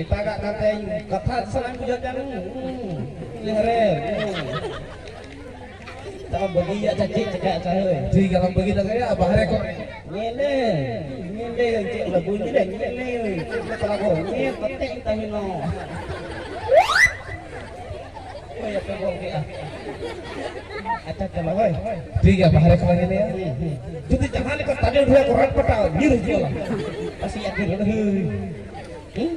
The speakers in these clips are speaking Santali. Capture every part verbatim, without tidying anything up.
ᱮᱴᱟᱜᱟᱜ ᱠᱟᱛᱮᱧ ᱠᱟᱛᱷᱟ ᱥᱟᱱᱟᱧ ᱵᱩᱡᱷᱟᱹᱣ ᱠᱟᱱ᱾ ᱦᱩᱸ, ᱦᱩᱸ, ᱦᱩᱸ᱾ ᱛᱟᱢᱟ ᱵᱟᱹᱜᱤᱭᱟ, ᱟᱪᱪᱷᱟ, ᱪᱮᱫ ᱪᱮᱠᱟ, ᱟᱪᱪᱷᱟ, ᱦᱳᱭ᱾ ᱴᱷᱤᱠ ᱜᱮᱭᱟ, ᱟᱞᱚᱢ ᱵᱟᱹᱜᱤ ᱞᱟᱜᱟᱭᱟ, ᱵᱟᱦᱨᱮ ᱠᱚ᱾ ᱧᱮᱞᱮ, ᱧᱮᱞᱮ, ᱪᱮᱫ ᱞᱮᱠᱟ ᱵᱟᱹᱧ ᱧᱮᱞᱮ, ᱧᱮᱞᱮ, ᱪᱮᱫ ᱞᱮᱠᱟ ᱛᱟᱨᱟ ᱠᱚ, ᱧᱮᱞ ᱠᱟᱛᱮ ᱤᱧ ᱛᱟᱦᱮᱱᱟ᱾ ᱦᱳᱭ, ᱟᱯᱮ ᱜᱚᱝᱠᱮ, ᱟ᱾ ᱟᱪᱪᱷᱟ, ᱪᱟᱞᱟᱣ, ᱦᱳᱭ᱾ ᱴᱷᱤᱠ ᱜᱮᱭᱟ, ᱵᱟᱦᱨᱮ ᱠᱷᱚᱱ ᱜᱮ ᱞᱟᱹᱭᱟ᱾ ᱦᱩᱸ, ᱦᱩᱸ᱾ ᱡᱩᱫᱤ ᱡᱟᱦᱟᱸ ᱞᱮᱠᱟ ᱛᱟᱡᱮ ᱰᱷᱩᱣᱟ ᱠᱚ ᱨᱟᱴ ᱯᱟᱴᱟ, ᱧᱤᱨ ᱦᱤᱡᱩᱜᱼᱟ᱾ ᱯᱟᱥᱮ ᱟᱹᱛᱩ ᱨᱮ, ᱦᱳᱭ᱾ ᱦᱩᱸ?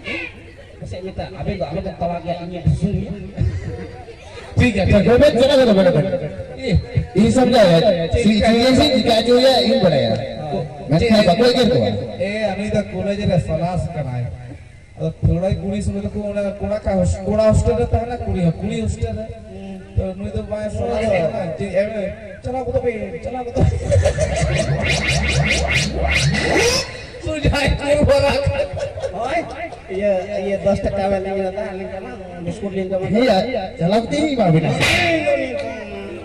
ᱯᱟᱥᱮ ᱢᱮᱛᱟ, ᱟᱵᱮᱱ ᱫᱚ ᱟᱞᱚ ᱵᱮᱱ ᱛᱟᱣᱟᱜ ᱜᱮᱭᱟ, ᱤᱧ ᱵᱩᱥᱩᱱ ᱜᱮᱭᱟ᱾ ᱴᱷᱤᱠ ᱜᱮᱭᱟ, ᱴᱷᱤᱠ ᱜᱮᱭᱟ, ᱵᱮᱱ ᱪᱟᱞᱟᱣ ᱜᱚᱫᱚᱜ ᱵᱮᱱ, ᱵᱮᱱ᱾ ᱤ, ᱤᱧ ᱥᱚᱢᱡᱷᱟᱣ ᱭᱟ, ᱪᱮᱫ ᱪᱮᱫ ᱪᱮᱫ ᱪᱮᱫ ᱪᱤᱠᱟ ᱦᱚᱪᱚᱭᱟ, ᱤᱧ ᱵᱟᱲᱟᱭᱟ᱾ ᱢᱮᱱᱠᱷᱟᱱ ᱵᱟᱠᱚ ᱮᱜᱮᱨ ᱠᱚᱣᱟ᱾ ᱮ, ᱩᱱᱤ ᱫᱚ ᱠᱚᱞᱮᱡᱽ ᱨᱮ ᱥᱟᱞᱟᱥ ᱠᱟᱱᱟᱭ᱾ ᱟᱫᱚ ᱛᱷᱚᱲᱟᱭ ᱠᱩᱲᱤ ᱥᱚᱸᱜᱮ ᱫᱚᱠᱚ ᱚᱱᱟ ᱠᱚᱲᱟ ᱠᱟ ᱦᱳᱥ-, ᱠᱚᱲᱟ ᱦᱳᱥᱴᱮᱞ ᱨᱮ ᱛᱟᱦᱮᱱᱟ, ᱠᱩᱲᱤ ᱦᱚᱸ ᱠᱩᱲᱤ ᱦᱳᱥᱴᱮᱞ ᱨᱮ᱾ ᱛᱚ ᱱᱩᱭ ᱫᱚ ᱵᱟᱭ ᱥᱚᱨᱦᱟᱭ ᱠᱟᱱᱟ, ᱡᱮ ᱮᱢ ᱪᱟᱞᱟᱣ ᱜᱚᱫᱚᱜ ᱯᱮ, ᱪᱟᱞᱟᱣ ᱜᱚᱫᱚᱜ ᱯᱮ᱾ ᱥᱩᱡᱟᱭ ᱠᱩᱞ ᱵᱟᱨᱟ᱾ ᱦᱳᱭ, ᱤᱭᱟᱹ, ᱤᱭᱟᱹ, ᱫᱚᱥ ᱴᱟᱠᱟ ᱵᱟᱞᱟ ᱤᱧ ᱞᱟᱜᱟ, ᱟᱹᱞᱤᱧ ᱠᱟᱱᱟ, ᱵᱤᱥᱠᱩᱴ ᱞᱤᱧ ᱡᱚᱢᱟ᱾ ᱦᱮᱸ, ᱪᱟᱞᱟᱣ ᱠᱟᱛᱮ ᱤᱧ ᱮᱢᱟ ᱵᱤᱱᱟ᱾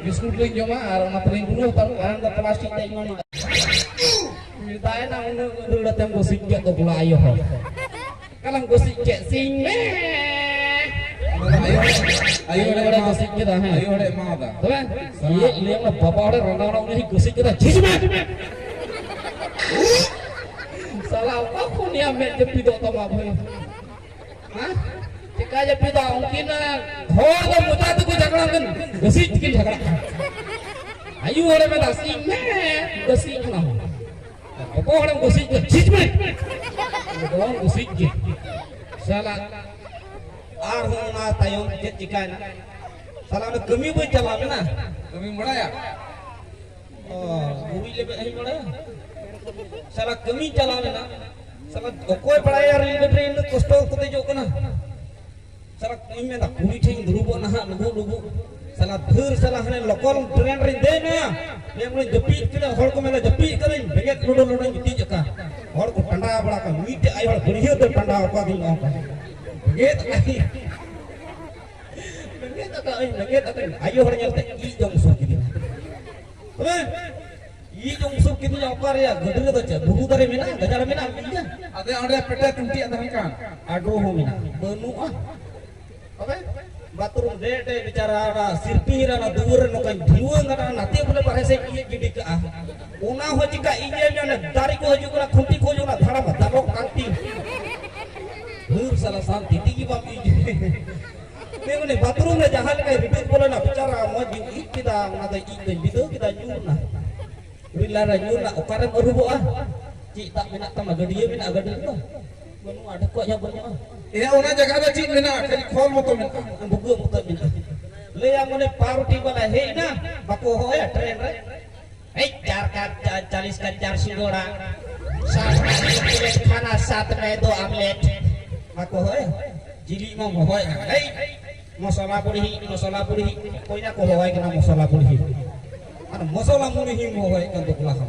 ᱵᱤᱥᱠᱩᱴ ᱞᱤᱧ ᱡᱚᱢᱟ ᱟᱨ ᱚᱱᱟ ᱛᱮᱞᱤᱧ ᱵᱩᱞᱩ ᱦᱟᱛᱟᱲᱚᱜᱼᱟ᱾ ᱟᱢ ᱫᱚ ᱯᱞᱟᱥᱴᱤᱠ ᱛᱮ ᱮᱢᱟᱢᱟ᱾ ᱢᱮᱛᱟᱭ ᱱᱟ ᱩᱱᱟᱹᱜ ᱫᱟᱹᱲ ᱟᱛᱮᱢ ᱜᱚᱥᱤᱡ ᱠᱮᱫ ᱫᱚ ᱵᱚᱞᱟ ᱟᱭᱳ ᱦᱚᱲ᱾ ᱠᱟᱞᱟᱝ ᱜᱚᱥᱤᱡ ᱠᱮᱫ ᱥᱤᱧ ᱢᱮ᱾ ᱟᱭᱳ ᱦᱚᱲᱮ, ᱟᱭᱳ ᱦᱚᱲᱮ ᱟᱭᱳ ᱦᱚᱲᱮ ᱮᱢᱟ-, ᱜᱚᱥᱤᱡ ᱠᱮᱫᱟ, ᱦᱮᱸ᱾ ᱟᱭᱳ ᱦᱚᱲᱮ ᱮᱢᱟᱣᱟᱫᱟ᱾ ᱛᱚᱵᱮ, ᱤᱭᱟᱹ, ᱤᱭᱟᱹ, ᱚᱱᱟ ᱵᱟᱵᱟ ᱦᱚᱲᱮ ᱨᱟᱸᱜᱟᱣ ᱮᱱᱟ, ᱩᱱᱤ ᱜᱚᱥᱤᱡ ᱠᱮᱫᱟ, ᱡᱷᱤᱡ ᱢᱮ᱾ ᱥᱟᱞᱟ, ᱚᱠᱟ ᱠᱷᱚᱱ ᱭᱟ ᱢᱮᱫ ᱡᱟᱹᱯᱤᱫᱚᱜ ᱛᱟᱢᱟ ᱵᱷᱟᱹᱭ? ᱦᱮᱸ? ᱪᱮᱠᱟ ᱡᱟᱹᱯᱤᱫᱟ? ᱩᱱᱠᱤᱱ ᱦᱚᱲ ᱫᱚ ᱢᱚᱪᱟ ᱛᱮᱠᱚ ᱡᱷᱟᱜᱽᱲᱟ ᱠᱟᱱ, ᱜᱚᱥᱤᱡ ᱛᱮᱠᱤᱱ ᱡᱷᱟᱜᱽᱲᱟᱜ ᱠᱟᱱᱟ᱾ ᱟᱭᱳ ᱦᱚᱲᱮ ᱢᱮᱱᱟ, ᱥᱤᱧ ᱢᱮ, ᱜᱚᱥᱤᱡ ᱠᱟᱱᱟ᱾ ᱵᱟᱵᱟ ᱦᱚᱲᱮᱢ ᱜᱚᱥᱤᱡ ᱠᱮᱫ, ᱡᱷᱤᱡ ᱢᱮ᱾ ᱵᱟᱵᱟ ᱦᱚᱲ ᱜᱚᱥᱤᱡ ᱜᱮ᱾ ᱥᱟᱞᱟ, ᱟᱨᱦᱚᱸ ᱚᱱᱟ ᱛᱟᱭᱚᱢ ᱪᱮᱫ ᱪᱤᱠᱟᱭᱱᱟ? ᱥᱟᱞᱟ, ᱚᱱᱟ ᱠᱟᱹᱢᱤ ᱵᱟᱹᱧ ᱪᱟᱞᱟᱣ ᱞᱮᱱᱟ᱾ ᱠᱟᱹᱢᱤᱢ ᱵᱟᱲᱟᱭᱟ? ᱚ, ᱜᱩᱨᱤᱡ ᱞᱮᱵᱮᱫ ᱦᱚᱸᱧ ᱵᱟᱲᱟᱭᱟ᱾ ᱥᱟᱞᱟ, ᱠᱟᱹᱢᱤᱧ ᱪᱟᱞᱟᱣ ᱞᱮᱱᱟ᱾ ᱥᱟᱞᱟ, ᱚᱠᱚᱭ ᱵᱟᱲᱟᱭᱟ ᱨᱮᱞ ᱜᱟᱹᱰᱤ ᱨᱮ ᱤᱱᱟᱹᱜ ᱠᱚᱥᱴᱚ ᱠᱚ ᱫᱮᱡᱚᱜ ᱠᱟᱱᱟ? ᱥᱟᱞᱟ, ᱤᱧ ᱢᱮᱱᱫᱟ, ᱠᱩᱲᱤ ᱴᱷᱮᱱ ᱤᱧ ᱫᱩᱲᱩᱵᱚᱜ ᱱᱟᱦᱟᱜ, ᱞᱩᱵᱩᱜ, ᱞᱩᱵᱩᱜ᱾ ᱥᱟᱞᱟ, ᱫᱷᱟᱹᱨ ᱥᱟᱞᱟ, ᱦᱟᱱᱮ ᱞᱚᱠᱚᱞ ᱴᱨᱮᱱ ᱨᱤᱧ ᱫᱮᱡ ᱮᱱᱟ᱾ ᱞᱟᱹᱭ ᱢᱮ, ᱡᱟᱹᱯᱤᱫ ᱠᱮᱫᱟ, ᱦᱚᱲ ᱠᱚ ᱢᱮᱱᱫᱟ, ᱡᱟᱹᱯᱤᱫ ᱠᱟᱫᱟᱹᱧ, ᱵᱮᱸᱜᱮᱫ ᱞᱩᱰᱟᱹ ᱞᱩᱰᱟᱹᱧ ᱜᱤᱛᱤᱡ ᱟᱠᱟᱱ᱾ ᱦᱚᱲ ᱠᱚ ᱴᱟᱸᱰᱟ ᱵᱟᱲᱟ ᱠᱟᱱ, ᱢᱤᱫᱴᱮᱡ ᱟᱭᱳ ᱦᱚᱲ ᱵᱟᱹᱲᱭᱟᱹ ᱛᱮ ᱴᱟᱸᱰᱟ ᱟᱠᱟᱫᱤᱧ ᱱᱚᱝᱠᱟ᱾ ᱵᱮᱸᱜᱮᱫ ᱟᱠᱟᱫᱤᱧ᱾ ᱵᱮᱸᱜᱮᱫ ᱟᱠᱟᱫ ᱟᱹᱧ, ᱵᱮᱸᱜᱮᱫ ᱟᱠᱟᱫ ᱟᱹᱧ᱾ ᱟᱭᱳ ᱦᱚᱲ ᱧᱮᱞᱛᱮ ᱤᱡ ᱡᱚᱢ ᱥᱩᱨ ᱠᱤᱫᱤᱧᱟ᱾ ᱛᱚᱵᱮ ᱤᱧ ᱩᱢᱥᱩᱠ ᱠᱤᱫᱤᱧᱟ ᱚᱠᱟ ᱨᱮᱭᱟᱜ ᱜᱟᱹᱰᱤ ᱨᱮᱫᱚ ᱪᱮᱫ ᱵᱩᱨᱩ ᱫᱟᱨᱮ ᱢᱮᱱᱟᱜᱼᱟ, ᱜᱟᱡᱟᱲ ᱢᱮᱱᱟᱜᱼᱟ, ᱤᱧ ᱟᱫᱚ ᱚᱸᱰᱮ ᱯᱮᱴᱮ ᱴᱩᱴᱤᱭᱟᱜ ᱛᱟᱦᱮᱸ ᱠᱟᱱ᱾ ᱟᱰᱚ ᱦᱚᱸ ᱢᱮᱱᱟᱜᱼᱟ, ᱵᱟᱹᱱᱩᱜᱼᱟ᱾ ᱛᱚᱵᱮ ᱵᱟᱛᱷᱨᱩᱢ ᱰᱮ ᱰᱮ ᱵᱮᱪᱟᱨᱟ ᱚᱱᱟ ᱥᱤᱨᱯᱤᱧ ᱨᱮ ᱚᱱᱟ ᱫᱩᱣᱟᱹᱨ ᱨᱮ ᱱᱚᱝᱠᱟᱧ ᱰᱷᱤᱣᱟᱹᱝ ᱠᱟᱱᱟ, ᱱᱟᱛᱮ ᱵᱚᱞᱮ ᱵᱟᱨᱦᱮ ᱥᱮᱫ ᱤᱧ ᱜᱤᱰᱤ ᱠᱟᱜᱼᱟ᱾ ᱚᱱᱟ ᱦᱚᱸ ᱪᱤᱠᱟ ᱤᱧ ᱧᱮᱞ ᱧᱟᱢ ᱫᱟᱨᱮ ᱠᱚ ᱦᱤᱡᱩᱜ ᱠᱟᱱᱟ, ᱠᱷᱩᱱᱴᱤ ᱠᱚ ᱦᱤᱡᱩᱜ ᱠᱟᱱᱟ, ᱫᱷᱟᱲᱟᱢ ᱫᱟᱞᱚᱜ ᱠᱟᱱ ᱛᱤᱧ᱾ ᱵᱷᱳᱨ ᱥᱟᱞᱟ ᱥᱟᱱᱛᱤ ᱛᱮᱜᱮ ᱵᱟᱢ ᱤᱡ᱾ ᱢᱮ ᱩᱱᱤ ᱵᱟᱛᱷᱨᱩᱢ ᱨᱮ ᱡᱟᱦᱟᱸ ᱞᱮᱠᱟᱭ ᱨᱤᱰᱤ ᱵᱚᱞᱚᱭᱮᱱᱟ ᱵᱮᱪᱟᱨᱟ, ᱢᱚᱡᱽ ᱜᱤᱧ ᱤᱡ ᱠᱮᱫᱟ, ᱚᱱᱟ ᱫᱚ ᱤᱡ ᱫᱚᱧ ᱵᱤᱫᱟᱹᱣ ᱠᱮᱫᱟ, ᱧᱩᱨ ᱮᱱᱟ᱾ ᱵᱤᱞᱟ ᱨᱮ ᱧᱩᱨ ᱮᱱᱟ, ᱚᱠᱟᱨᱮᱢ ᱟᱹᱨᱩᱵᱚᱜᱼᱟ? ᱪᱮᱫ ᱫᱟᱜ ᱢᱮᱱᱟᱜ ᱛᱟᱢᱟ? ᱜᱟᱹᱰᱭᱟᱹ ᱢᱮᱱᱟᱜᱼᱟ, ᱜᱟᱹᱰᱭᱟᱹ ᱨᱮᱫᱚ ᱵᱟᱹᱱᱩᱜᱼᱟ, ᱰᱷᱮᱠᱚᱡ ᱦᱚᱸ ᱵᱟᱹᱱᱩᱜᱼᱟ᱾ ᱮ, ᱚᱱᱟ ᱡᱟᱭᱜᱟ ᱨᱮ ᱪᱮᱫ ᱢᱮᱱᱟᱜᱼᱟ? ᱠᱷᱟᱹᱞᱤ ᱠᱷᱚᱞ ᱢᱚᱛᱚ ᱢᱮᱱᱟᱜᱼᱟ᱾ ᱵᱷᱩᱜᱟᱹᱜ ᱢᱚᱛᱚ ᱢᱮᱱᱟᱜᱼᱟ᱾ ᱞᱟᱹᱭᱟ ᱢᱚᱱᱮ ᱯᱟᱣᱨᱩᱴᱤ ᱵᱟᱞᱟ ᱦᱮᱡ ᱮᱱᱟ, ᱵᱟᱠᱚ ᱦᱚᱦᱚᱭᱟ ᱴᱨᱮᱱ ᱨᱮ, ᱮᱭ ᱪᱟᱨ ᱠᱟ ᱪᱟ-, ᱪᱟᱞᱤᱥ ᱠᱟ ᱪᱟᱨ ᱥᱤᱸᱜᱚᱲᱟ, ᱥᱟᱛ ᱠᱟ ᱪᱚᱠᱞᱮᱴ ᱠᱷᱟᱱᱟ, ᱥᱟᱛ ᱢᱮ ᱫᱚ ᱟᱢᱞᱮᱴ᱾ ᱵᱟᱠᱚ ᱦᱚᱦᱚᱭᱟ᱾ ᱡᱤᱞᱤ ᱢᱟ ᱦᱚᱦᱚᱭᱟ, ᱮᱭ ᱢᱚᱥᱞᱟ ᱵᱩᱲᱦᱤ, ᱢᱚᱥᱞᱟ ᱵᱩᱲᱦᱤ, ᱚᱠᱚᱭ ᱱᱟ ᱠᱚ ᱦᱚᱦᱚᱭ ᱠᱟᱱᱟ ᱢᱚᱥᱞᱟ ᱵᱩᱲᱦᱤ? ᱟᱨ ᱢᱚᱥᱞᱟ ᱵᱩᱲᱦᱤᱢ ᱦᱚᱦᱚᱭ ᱠᱟᱱ ᱫᱚ ᱠᱚᱲᱟ ᱦᱚᱲ᱾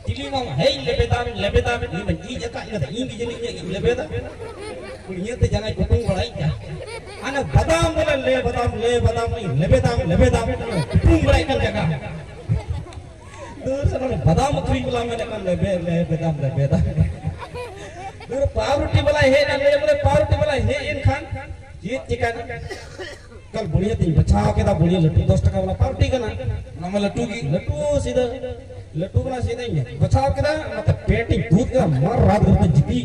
ᱪᱤᱞᱤ ᱢᱟᱢᱟ, ᱦᱮᱭ ᱞᱮᱵᱮᱫᱟᱢ, ᱞᱮᱵᱮᱫᱟᱢ, ᱤᱧ ᱢᱟᱧ ᱤᱡ ᱟᱠᱟᱫ, ᱤᱧ ᱫᱚ ᱤᱧ ᱜᱮ ᱡᱟᱹᱱᱤᱡ ᱤᱧ ᱞᱮᱵᱮᱫᱟ᱾ ᱠᱩᱲᱤᱭᱟᱹ ᱛᱮ ᱡᱟᱸᱜᱟᱭ ᱠᱩᱴᱩᱝ ᱵᱟᱲᱟᱭᱮᱫ ᱠᱟᱱ᱾ ᱦᱟᱱᱮ ᱵᱟᱫᱟᱢ ᱵᱚᱞᱮ ᱞᱮ ᱵᱟᱫᱟᱢ, ᱞᱮ ᱵᱟᱫᱟᱢ, ᱤᱧ ᱞᱮᱵᱮᱫᱟᱢ, ᱞᱮᱵᱮᱫᱟᱢ, ᱠᱩᱴᱩᱝ ᱵᱟᱲᱟᱭᱮᱫ ᱠᱟᱱ ᱡᱟᱭᱜᱟ᱾ ᱫᱩᱨ ᱥᱮ ᱱᱚᱰᱮ ᱵᱟᱫᱟᱢ ᱟᱹᱠᱷᱨᱤᱧ ᱵᱟᱞᱟ ᱢᱮᱱᱮᱫ ᱠᱟᱱ ᱞᱮᱵᱮᱫ, ᱞᱮᱵᱮᱫᱟᱢ, ᱞᱮᱵᱮᱫᱟᱢ᱾ ᱫᱩᱨ ᱯᱟᱣᱨᱩᱴᱤ ᱵᱟᱞᱟᱭ ᱦᱮᱡ ᱮᱱᱟ, ᱞᱟᱹᱭ ᱵᱚᱞᱮ ᱯᱟᱣᱨᱩᱴᱤ ᱵᱟᱞᱟᱭ ᱦᱮᱡ ᱮᱱ ᱠᱷᱟᱱ ᱪᱮᱫ ᱪᱤᱠᱟᱹᱭᱮᱱᱟ? ᱠᱟᱞ ᱵᱩᱲᱦᱤᱭᱟᱹ ᱛᱤᱧ ᱵᱟᱪᱷᱟᱣ ᱠᱮᱫᱟ, ᱵᱩᱲᱦᱤᱭᱟᱹ ᱞᱟᱹᱴᱩ ᱫᱚᱥ ᱴᱟᱠᱟ ᱵᱟᱞᱟ ᱯᱟᱣᱨᱩᱴᱤ ᱠᱟᱱᱟ᱾ ᱚᱱᱟ ᱢᱟ ᱞᱟᱹᱴᱩ ᱜᱮ᱾ ᱞᱟᱹᱴᱩ ᱥᱤᱫᱷᱟᱹ, ᱞᱟᱹᱴᱩ ᱠᱟᱱᱟ ᱥᱤᱫᱷᱟᱹᱧ ᱵᱟᱪᱷᱟᱣ ᱠᱮᱫᱟ, ᱚᱱᱟᱛᱮ ᱯᱮᱱᱴ ᱤᱧ ᱛᱩᱫ ᱠᱮᱫᱟ, ᱢᱟᱨ ᱨᱟᱛ ᱵᱷᱳᱨ ᱛᱮ ᱡᱤᱯᱤ᱾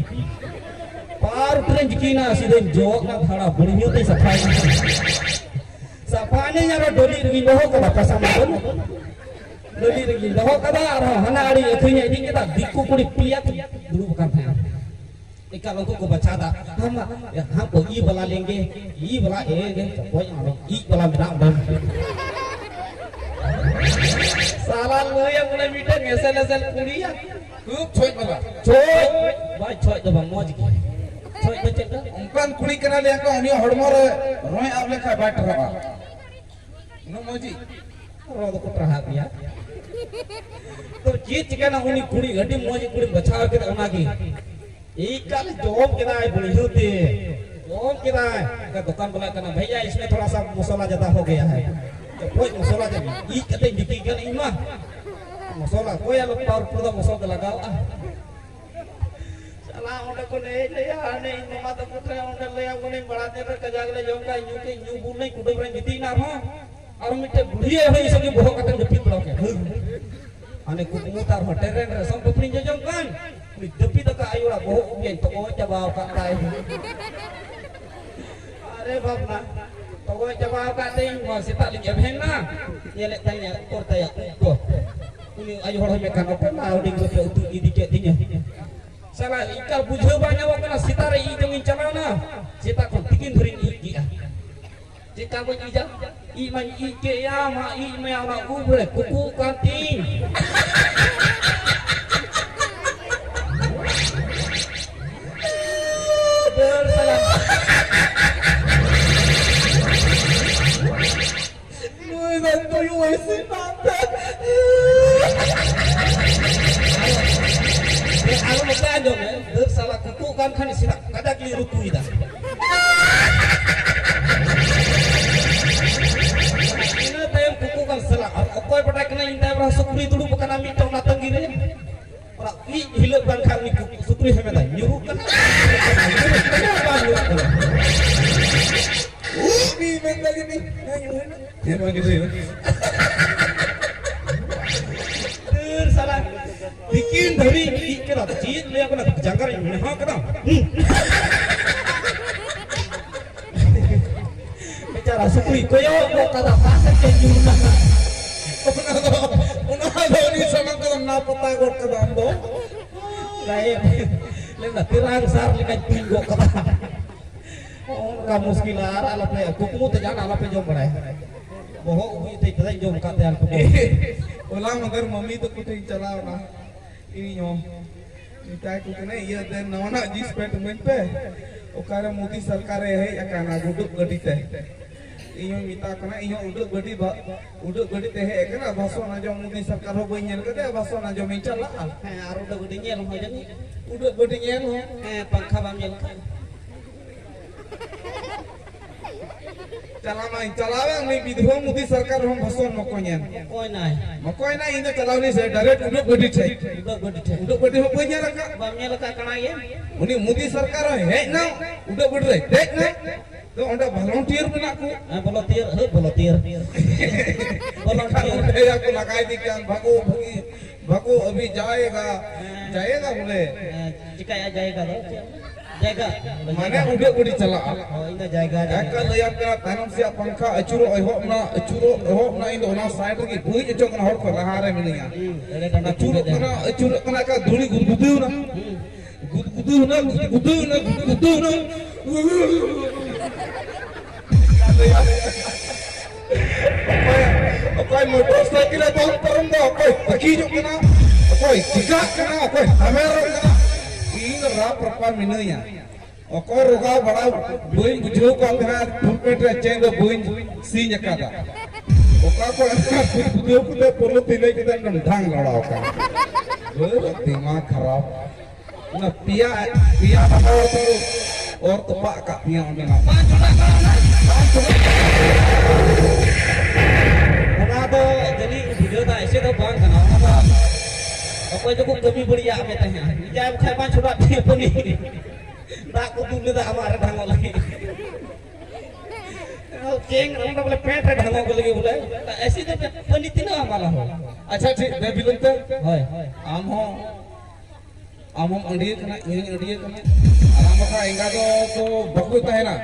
ᱯᱟᱣᱨᱩᱴᱤ ᱨᱮᱧ ᱡᱤᱯᱤᱭᱮᱱᱟ, ᱥᱤᱫᱷᱟᱹᱧ ᱡᱚᱜ ᱠᱟᱱ ᱛᱷᱟᱲᱟ, ᱵᱩᱲᱦᱤᱭᱟᱹ ᱛᱤᱧ ᱥᱟᱯᱷᱟᱭᱮᱱᱟ᱾ ᱥᱟᱯᱷᱟᱭᱮᱱᱟᱹᱧ ᱟᱨᱚ ᱰᱚᱞᱤ ᱨᱮᱜᱮᱧ ᱫᱚᱦᱚ ᱠᱟᱫᱟ, ᱯᱚᱭᱥᱟ ᱢᱟ ᱵᱟᱹᱱᱩᱜ᱾ ᱰᱚᱞᱤ ᱨᱮᱜᱮᱧ ᱫᱚᱦᱚ ᱠᱟᱫᱟ, ᱟᱨᱦᱚᱸ ᱦᱟᱱᱟ ᱟᱲᱮ ᱟᱹᱠᱷᱨᱤᱧ ᱤᱫᱤ ᱠᱮᱫᱟ, ᱫᱤᱠᱩ ᱠᱩᱲᱤ ᱯᱮᱭᱟ ᱠᱚ ᱫᱩᱲᱩᱵ ᱟᱠᱟᱱ ᱛᱟᱦᱮᱸᱱᱟ᱾ ᱮᱠᱟᱞ ᱩᱱᱠᱩ ᱠᱚ ᱵᱟᱪᱷᱟᱣ ᱫᱟ, ᱦᱟᱢ, ᱦᱟᱢ ᱠᱚ ᱤ ᱵᱟᱞᱟ ᱞᱮᱝᱜᱮ, ᱤ ᱵᱟᱞᱟ ᱮ ᱜᱮ, ᱚᱠᱚᱭ ᱚᱱᱟ ᱤ ᱵᱟᱞᱟ ᱢᱮᱱᱟᱜ ᱵᱚᱱ᱾ ᱥᱟᱞᱟ ᱞᱟᱹᱭᱟ ᱵᱚᱞᱮ ᱢᱤᱫᱴᱮᱱ ᱮᱥᱮᱞ ᱮᱥᱮᱞ ᱠᱩᱲᱤᱭᱟ᱾ ᱠᱷᱩᱵ ᱪᱷᱚᱡ ᱵᱟᱞᱟ᱾ ᱪᱷᱚᱡ? ᱵᱟᱭ ᱪᱷᱚᱡ ᱫᱚ ᱵᱟᱝ, ᱢᱚᱡᱽ ᱜᱮ᱾ ᱪᱷᱚᱡ ᱫᱚ ᱪᱮᱫ ᱞᱮᱠᱟ? ᱚᱱᱠᱟᱱ ᱠᱩᱲᱤ ᱠᱟᱱᱟ ᱞᱟᱹᱭᱟ ᱠᱚ, ᱩᱱᱤᱭᱟᱜ ᱦᱚᱲᱢᱚ ᱨᱮ ᱨᱚᱸᱭ ᱟᱵ ᱞᱮᱠᱷᱟᱱ ᱵᱟᱭ ᱴᱟᱨᱦᱟᱜᱼᱟ᱾ ᱩᱱᱟᱹᱜ ᱢᱚᱡᱽ ᱜᱮ᱾ ᱨᱚ ᱫᱚᱠᱚ ᱴᱟᱨᱦᱟᱜ ᱜᱮᱭᱟ᱾ ᱛᱚ ᱪᱮᱫ ᱪᱤᱠᱟᱹᱱᱟ, ᱩᱱᱤ ᱠᱩᱲᱤ ᱟᱹᱰᱤ ᱢᱚᱡᱽ ᱠᱩᱲᱤᱢ ᱵᱟᱪᱷᱟᱣ ᱠᱮᱫᱟ, ᱚᱱᱟᱜᱮ᱾ ᱮᱠᱟᱞ ᱡᱚᱢ ᱠᱮᱫᱟᱭ ᱵᱩᱲᱦᱤ ᱛᱮ᱾ ᱡᱚᱢ ᱠᱮᱫᱟᱭ᱾ ᱮᱱᱠᱷᱟᱱ ᱫᱚᱠᱟᱱ ᱵᱟᱞᱟ ᱠᱟᱱᱟ, "ᱵᱷᱟᱭᱭᱟ, ᱤᱥᱢᱮ ᱛᱷᱚᱲᱟ ᱥᱟ ᱢᱚᱥᱞᱟ ᱡᱟᱫᱟ ᱦᱳ ᱜᱟᱭᱟ ᱦᱟᱭ᱾ ᱪᱚᱯᱚᱡ ᱢᱚᱥᱞᱟ ᱡᱟᱫᱟ, ᱤᱡ ᱠᱟᱛᱮ ᱵᱤᱠᱤ ᱠᱟᱱᱟ ᱤᱧ ᱢᱟ᱾ ᱢᱚᱥᱚᱞᱟ ᱚᱠᱚᱭ ᱟᱞᱚ ᱯᱟᱣᱟᱨ ᱯᱩᱨᱟᱹ ᱢᱚᱥᱚᱞ ᱫᱚ ᱞᱟᱜᱟᱣᱼᱟ᱾ ᱪᱟᱞᱟᱣ ᱚᱸᱰᱮ ᱠᱚ ᱞᱟᱹᱭ ᱞᱟᱹᱭᱟ, ᱦᱟᱱᱮ ᱤᱧ ᱢᱟᱢᱟ ᱛᱟᱠᱚ ᱴᱷᱮᱱ ᱚᱸᱰᱮ ᱞᱟᱹᱭᱟ, ᱵᱚᱞᱮ ᱵᱟᱲᱟ ᱛᱮ ᱨᱮ ᱠᱟᱡᱟᱠ ᱞᱮ ᱡᱚᱢ ᱠᱟᱜ, ᱧᱩ ᱠᱮᱫ, ᱧᱩ ᱵᱩᱞ ᱱᱟᱹᱧ, ᱠᱩᱰᱟᱹᱢ ᱨᱮᱧ ᱜᱤᱛᱤᱡ ᱮᱱᱟ ᱟᱨᱦᱚᱸ᱾ ᱟᱨ ᱢᱤᱫᱴᱮᱡ ᱵᱩᱲᱦᱤ ᱦᱚᱭ ᱥᱚᱸᱜᱮ ᱵᱚᱦᱚᱜ ᱠᱟᱛᱮ ᱡᱟᱹᱯᱤᱫ ᱵᱟᱲᱟ ᱠᱮᱫ᱾ ᱦᱟᱹᱨ᱾ ᱦᱟᱱᱮ ᱠᱩᱠᱢᱩ ᱛᱟᱨ ᱦᱚᱸ ᱴᱮᱨᱮᱱ ᱨᱮ ᱥᱚᱱ ᱯᱟᱯᱲᱤᱧ ᱡᱚᱡᱚᱢ ᱠᱟᱱ, ᱩᱱᱤ ᱡᱟᱹᱯᱤᱫ ᱟᱠᱟᱫ ᱟᱭᱳ ᱚᱲᱟᱜ ᱵᱚᱦᱚᱜ ᱩᱵ ᱤᱧ ᱛᱚᱜᱚᱡ ᱪᱟᱵᱟᱣ ᱟᱠᱟᱫ ᱛᱟᱭ᱾ ᱟᱨᱮ ᱵᱟᱯᱱᱟ, ᱛᱚᱜᱚᱡ ᱪᱟᱵᱟᱣ ᱟᱠᱟᱫ ᱛᱮ ᱤᱧ ᱢᱟ ᱥᱮᱛᱟᱜ ᱞᱤᱧ ᱮᱵᱷᱮᱱ ᱱᱟ, ᱧᱮᱞᱮᱫ ᱛᱟᱭᱟ ᱩᱛᱚᱨ ᱛᱟᱭᱟ ᱩᱵ ᱠᱚ᱾ ᱩᱱᱤ ᱟᱭᱳ ᱦᱚᱲ ᱦᱚᱸ ᱢᱮᱱᱠᱷᱟᱱ ᱚᱠᱚᱭ ᱢᱟ ᱦᱩᱰᱤᱧ ᱨᱮᱯᱮ ᱩᱛᱩ ᱤᱫᱤ ᱠᱮᱫ ᱛᱤᱧᱟ᱾ ᱥᱟᱞᱟ ᱤᱱᱠᱟ ᱵᱩᱡᱷᱟᱹᱣ ᱵᱟᱝ ᱧᱟᱢᱚᱜ ᱠᱟᱱᱟ, ᱥᱮᱛᱟᱜ ᱨᱮ ᱤᱡ ᱡᱚᱝ ᱤᱧ ᱪᱟᱞᱟᱣ ᱱᱟ, ᱥᱮᱛᱟᱜ ᱠᱷᱚᱱ ᱛᱤᱠᱤᱱ ᱫᱷᱟᱹᱨᱤᱡ ᱤᱡ ᱠᱮᱜᱼᱟ᱾ ᱪᱮᱠᱟ ᱵᱟᱹᱧ ᱤᱡᱟ? ᱤᱡ ᱢᱟᱧ ᱤᱡ ᱠᱮᱜᱼᱟ, ᱢᱟ ᱤᱡ ᱢᱮ, ᱚᱱᱟ ᱩᱵ ᱨᱮ ᱠᱩᱠᱩ ᱠᱟᱱ ᱛᱤᱧ᱾ ᱫᱟᱹᱲ ᱥᱟᱞᱟ᱾ ᱱᱩᱭ ᱫᱚ ᱛᱩᱭᱩ ᱤᱥᱤᱱ ᱠᱟᱱ ᱛᱮ᱾ ᱟᱨᱚ ᱱᱚᱛᱮ ᱟᱸᱡᱚᱢ ᱢᱮ, ᱫᱟᱹᱲ ᱥᱟᱞᱟ ᱠᱩᱠᱩ ᱠᱟᱱ ᱠᱷᱟᱱ ᱤᱥᱤᱱᱟᱜ ᱠᱟᱡᱟᱠ ᱞᱤᱧ ᱨᱩᱠᱩᱭᱮᱫᱟ᱾ ᱤᱱᱟᱹ ᱛᱟᱭᱚᱢ ᱠᱩᱠᱩ ᱠᱟᱱ ᱥᱟᱞᱟ, ᱟᱨ ᱚᱠᱚᱭ ᱵᱟᱰᱟᱭ ᱠᱟᱱᱟ ᱤᱧ ᱛᱟᱭᱚᱢ ᱨᱮ ᱥᱩᱠᱨᱤ ᱫᱩᱲᱩᱵ ᱟᱠᱟᱱᱟ ᱢᱤᱫᱴᱟᱝ ᱚᱱᱟ ᱛᱟᱺᱜᱤ ᱨᱮ᱾ ᱚᱱᱟ ᱤᱡ ᱦᱤᱞᱟᱹᱜ ᱵᱟᱝᱠᱷᱟᱱ ᱩᱱᱤ ᱠᱩ-, ᱥᱩᱠᱨᱤ ᱦᱮᱢᱮᱫᱟᱭ ᱧᱩᱨᱩᱜ ᱠᱟᱱᱟ᱾ ᱵᱟᱝ ᱧᱩᱨᱩᱜ ᱠᱟᱱᱟ᱾ ᱩᱱᱤ ᱢᱮᱱᱫᱟ ᱡᱮ ᱩᱱᱤ ᱦᱮᱸ, ᱧᱩᱨᱩᱭ ᱢᱮ᱾ ᱦᱮᱸ, ᱢᱟ ᱧᱩᱨᱩᱭ ᱢᱮ᱾ ᱫᱟᱹᱲ ᱥᱟᱞᱟ᱾ ᱛᱤᱠᱤᱱ ᱫᱷᱟᱹᱵᱤᱡ ᱤᱡ ᱠᱟᱱᱟ᱾ ᱪᱮᱫ ᱞᱟᱹᱭᱟ ᱠᱟᱱᱟ? ᱡᱟᱸᱜᱟ ᱨᱮᱧ ᱢᱮᱦᱟ ᱠᱟᱱᱟ᱾ ᱦᱩᱸ᱾ ᱵᱮᱪᱟᱨᱟ ᱥᱩᱠᱨᱤ ᱠᱚᱭᱚᱜ ᱜᱚᱫ ᱠᱟᱫᱟ, ᱚᱠᱟ ᱥᱮᱫ ᱪᱚᱭ ᱧᱩᱨ ᱱᱟ᱾ ᱚᱱᱟ ᱫᱚ, ᱚᱱᱟ ᱫᱚ ᱩᱱᱤ ᱥᱟᱱᱟᱢ ᱠᱚᱫᱚ ᱱᱟ ᱯᱟᱛᱟ ᱜᱚᱫ ᱠᱟᱫᱟ ᱟᱢ ᱫᱚ᱾ ᱜᱟᱭᱮᱵ᱾ ᱞᱟᱹᱭᱫᱟ, "ᱛᱤᱨᱟᱝ ᱥᱟᱨ ᱞᱮᱠᱟᱧ ᱛᱩᱧ ᱜᱚᱫ ᱠᱟᱫᱟ᱾" ᱚᱱᱠᱟ ᱢᱩᱥᱠᱤᱞ, ᱟᱨ ᱟᱞᱚᱯᱮ, ᱠᱩᱠᱢᱩ ᱛᱮ ᱡᱟᱦᱟᱱ ᱟᱞᱚᱯᱮ ᱡᱚᱢ ᱵᱟᱲᱟᱭᱟ᱾ ᱵᱚᱦᱚᱜ ᱩᱵ ᱛᱮ ᱯᱮᱨᱮᱡ ᱡᱚᱢ ᱠᱟᱜ ᱛᱮ ᱟᱞᱚᱯᱮ ᱡᱚᱢ᱾ ᱦᱚᱞᱟ ᱢᱟᱫᱷᱮᱨ ᱢᱟᱢᱤ ᱛᱟᱠᱚ ᱴᱷᱮᱱ ᱤᱧ ᱪᱟᱞᱟᱣ ᱮᱱᱟ, ᱤᱧ ᱦᱚᱸ ᱢᱮᱛᱟᱭ ᱠᱚ ᱠᱟᱱᱟ, "ᱤᱭᱟᱹ ᱫᱮᱱ ᱱᱟᱣᱟᱱᱟᱜ ᱡᱤᱱᱥ ᱯᱮᱱᱴ ᱤᱢᱟᱹᱧ ᱯᱮ, ᱚᱠᱟᱨᱮ ᱢᱳᱫᱤ ᱥᱚᱨᱠᱟᱨᱮ ᱦᱮᱡ ᱟᱠᱟᱱᱟ ᱜᱩᱰᱩ ᱜᱟᱹᱰᱤ ᱛᱮ?" ᱤᱧ ᱦᱚᱸᱧ ᱢᱮᱛᱟ ᱠᱚ ᱠᱟᱱᱟ, ᱤᱧ ᱦᱚᱸ ᱩᱰᱟᱹᱜ ᱜᱟᱹᱰᱤ ᱵᱟ-, ᱩᱰᱟᱹᱜ ᱜᱟᱹᱰᱤ ᱛᱮ ᱦᱮᱡ ᱟᱠᱟᱱᱟ, ᱵᱷᱟᱥᱚᱱ ᱟᱸᱡᱚᱢ ᱢᱳᱫᱤ ᱥᱚᱨᱠᱟᱨ ᱦᱚᱸ ᱵᱟᱹᱧ ᱧᱮᱞ ᱠᱟᱫᱮᱭᱟ, ᱵᱷᱟᱥᱚᱱ ᱟᱸᱡᱚᱢ ᱤᱧ ᱪᱟᱞᱟᱜᱼᱟ᱾ ᱦᱮᱸ, ᱟᱨ ᱩᱰᱟᱹᱜ ᱜᱟᱹᱰᱤ ᱧᱮᱞ ᱦᱚᱸ ᱡᱟᱹᱱᱤᱡ᱾ ᱩᱰᱟᱹᱜ ᱜᱟᱹᱰᱤ ᱧᱮᱞ ᱦᱚᱸ᱾ ᱦᱮᱸ, ᱯᱟᱝᱠᱷᱟ ᱵᱟᱢ ᱧᱮᱞ ᱠᱟᱜᱼᱟ? ᱪᱟᱞᱟᱣ ᱢᱟ ᱪᱟᱞᱟᱣᱮᱱ ᱩᱱᱤ ᱵᱤᱫᱷᱣᱟ ᱢᱳᱫᱤ ᱥᱚᱨᱠᱟᱨ ᱨᱮᱦᱚᱸ ᱵᱷᱟᱥᱚᱱ ᱢᱚᱠᱚᱧᱮᱱ᱾ ᱚᱠᱚᱭ ᱱᱟᱭ? ᱢᱚᱠᱚᱭ ᱱᱟᱭ, ᱤᱧ ᱫᱚ ᱪᱟᱞᱟᱣ ᱱᱟᱹᱧ ᱥᱮ direct ᱩᱰᱟᱹᱜ ᱜᱟᱹᱰᱤ ᱴᱷᱮᱡ᱾ ᱩᱰᱟᱹᱜ ᱜᱟᱹᱰᱤ ᱴᱷᱮᱡ᱾ ᱩᱰᱟᱹᱜ ᱜᱟᱹᱰᱤ ᱦᱚᱸ ᱵᱟᱹᱧ ᱧᱮᱞ ᱟᱠᱟᱫ᱾ ᱵᱟᱢ ᱧᱮᱞ ᱟᱠᱟᱫ ᱠᱟᱱᱟ ᱜᱮ? ᱩᱱᱤ ᱢᱳᱫᱤ ᱥᱚᱨᱠᱟᱨ ᱦᱚᱸ ᱦᱮᱡ ᱱᱟ, ᱩᱰᱟᱹᱜ ᱜᱟᱹᱰᱤ ᱨᱮ ᱫᱮᱡ ᱱᱟ᱾ ᱛᱚ ᱚᱸᱰᱮ volunteer ᱢᱮᱱᱟᱜ ᱠᱚ᱾ ᱦᱮᱸ, volunteer, ᱦᱳᱭ, volunteer᱾ Volunteer᱾ ᱚᱸᱰᱮ ᱭᱟ ᱠᱚ ᱞᱟᱜᱟᱭ ᱫᱤ ᱠᱟᱱ, ᱵᱟᱠᱚ ᱵᱷᱟᱹᱜᱤ, ᱵᱟᱠᱚ ᱟᱹᱵᱤ ᱡᱟᱭᱜᱟ, ᱦᱮᱸ᱾ ᱡᱟᱭᱜᱟ ᱵᱚᱞᱮ᱾ ᱦᱮᱸ, ᱪᱤᱠᱟᱭᱟ ᱡᱟᱭᱜᱟ ᱫᱚ? ᱪᱮᱫ? ᱡᱟᱭᱜᱟ᱾ ᱢᱟᱱᱮ ᱩᱰᱟᱹᱜ ᱜᱟᱹᱰᱤ ᱪᱟᱞᱟᱜᱼᱟ᱾ ᱦᱳᱭ, ᱤᱧ ᱫᱚ ᱡᱟᱭᱜᱟ, ᱮᱠᱟᱞ ᱡᱟᱭᱜᱟ᱾ ᱞᱟᱹᱭᱟᱢ ᱠᱟᱱᱟ, ᱛᱟᱭᱱᱚᱢ ᱥᱮᱭᱟᱜ ᱯᱟᱝᱠᱷᱟ ᱟᱹᱪᱩᱨᱚᱜ ᱮᱦᱚᱵ ᱱᱟ, ᱟᱹᱪᱩᱨᱚᱜ ᱮᱦᱚᱵ ᱱᱟ, ᱤᱧ ᱫᱚ ᱚᱱᱟ side ᱨᱮᱜᱮ ᱵᱟᱹᱧ ᱚᱪᱚᱜ ᱠᱟᱱᱟ, ᱦᱚᱲ ᱠᱚ ᱞᱟᱦᱟ ᱨᱮ ᱢᱤᱱᱟᱹᱧᱟ᱾ ᱦᱩᱸ, ᱮᱲᱮ ᱰᱟᱸᱰᱟ ᱟᱹᱪᱩᱨᱚᱜ ᱯᱩᱸᱰ ᱠᱟᱱᱟ, ᱟᱹᱪᱩᱨᱚᱜ ᱠᱟᱱᱟ, ᱮᱠᱟᱞ ᱫᱷᱩᱲᱤ ᱜᱩᱫᱽᱜᱩᱫᱟᱹᱣ ᱱᱟ᱾ ᱦᱩᱸ᱾ ᱜᱩᱫᱽᱜᱩᱫᱟᱹᱣ ᱱᱟ, ᱜᱩᱫᱽᱜᱩᱫᱟᱹᱣ ᱱᱟ, ᱜᱩᱫᱽᱜᱩᱫᱟᱹᱣ ᱱᱟ᱾ ᱚᱠᱚᱭ, ᱚᱠᱚᱭ ᱢᱚᱴᱚᱨ ᱥᱟᱭᱠᱮᱞ ᱮ ᱫᱚᱱ ᱯᱟᱨᱚᱢ ᱫᱟ, ᱚᱠᱚᱭ ᱛᱟᱹᱠᱤᱡᱚᱜ ᱠᱟᱱᱟ, ᱚᱠᱚᱭ ᱪᱤᱠᱟᱜ ᱠᱟᱱᱟ, ᱚᱠᱚᱭ ᱦᱟᱢᱮᱨᱚᱜ ᱠᱟᱱᱟ, ᱤᱧ ᱫᱚ ᱨᱟᱯ ᱨᱟᱯᱟ ᱢᱤᱱᱟᱹᱧᱟ᱾ ᱚᱠᱚᱭ ᱨᱚᱜᱟᱣ ᱵᱟᱲᱟ ᱵᱟᱹᱧ ᱵᱩᱡᱷᱟᱹᱣ ᱠᱟᱱ ᱛᱟᱦᱮᱸᱱᱟ, ᱯᱷᱩᱞ ᱯᱮᱱᱴ ᱨᱮ ᱪᱮᱱ ᱫᱚ ᱵᱟᱹᱧ ᱥᱤᱧ ᱟᱠᱟᱫᱟ᱾ ᱚᱠᱟ ᱠᱚ ᱮᱱᱠᱷᱟᱱ ᱵᱩᱡᱷᱟᱹᱣ ᱠᱟᱛᱮ ᱯᱚᱞᱚ ᱛᱤᱞᱟᱹᱭ ᱠᱟᱛᱮ ᱰᱷᱟᱝ ᱞᱟᱲᱟᱣ ᱠᱟᱱᱟ᱾ ᱫᱤᱢᱟᱜᱽ ᱠᱷᱟᱨᱟᱯ᱾ ᱚᱱᱟ ᱯᱮᱭᱟ, ᱯᱮᱭᱟ ᱱᱟᱢᱵᱟᱨ ᱫᱚ ᱚᱨ ᱛᱚᱯᱟᱜ ᱠᱟᱜ ᱛᱤᱧᱟ ᱚᱸᱰᱮᱱᱟᱜ᱾ ᱵᱟᱝ ᱪᱟᱞᱟᱜ ᱠᱟᱱᱟ, ᱵᱟᱝ ᱪᱟᱞᱟᱜ ᱠᱟᱱᱟ᱾ ᱚᱱᱟ ᱫᱚ ᱡᱟᱹᱱᱤᱡ ᱵᱷᱤᱰᱤᱭᱳ ᱫᱚ ᱮᱥᱮ ᱫᱚ ᱵᱟᱝ ᱠᱟᱱᱟ, ᱚᱱᱟ ᱫᱚ ᱚᱠᱚᱭ ᱫᱚᱠᱚ ᱠᱟᱹᱢᱤ ᱵᱟᱹᱲᱤᱡᱟᱜ ᱢᱮ ᱛᱟᱦᱮᱸᱫ᱾ ᱡᱟᱭ ᱵᱟᱠᱷᱟᱡ ᱵᱟᱝ ᱪᱷᱚᱰᱟ ᱴᱷᱤᱠ ᱯᱟᱹᱱᱤ᱾ ᱫᱟᱜ ᱠᱚ ᱫᱩᱞ ᱞᱮᱫᱟ ᱟᱢᱟᱜ ᱨᱮ ᱰᱷᱟᱝᱚᱜ ᱞᱟᱹᱜᱤᱫ᱾ ᱪᱮᱝ ᱚᱱᱟ ᱵᱚᱞᱮ ᱯᱮᱱᱴ ᱨᱮ ᱰᱷᱟᱝᱚᱜ ᱞᱟᱹᱜᱤᱫ ᱵᱚᱞᱮ᱾ ᱮᱥᱮ ᱫᱚ ᱯᱟᱹᱱᱤ ᱛᱤᱱᱟᱹᱜ ᱦᱟᱢᱟᱞᱟ ᱦᱚ᱾ ᱟᱪᱪᱷᱟ, ᱴᱷᱤᱠ, ᱵᱮ ᱵᱤᱞᱚᱢ ᱛᱮ᱾ ᱦᱳᱭ, ᱦᱳᱭ᱾ ᱟᱢ ᱦᱚᱸ ᱟᱢ ᱦᱚᱸᱢ ᱟᱹᱰᱤᱭᱟᱹ ᱠᱟᱱᱟ, ᱤᱧ ᱦᱚᱸᱧ ᱟᱹᱰᱤᱭᱟᱹ ᱠᱟᱱᱟ᱾ ᱟᱨ ᱟᱢ ᱵᱟᱠᱷᱨᱟ ᱮᱸᱜᱟ ᱫᱚ, ᱫᱚ ᱵᱟᱠᱚ ᱛᱟᱦᱮᱱᱟ᱾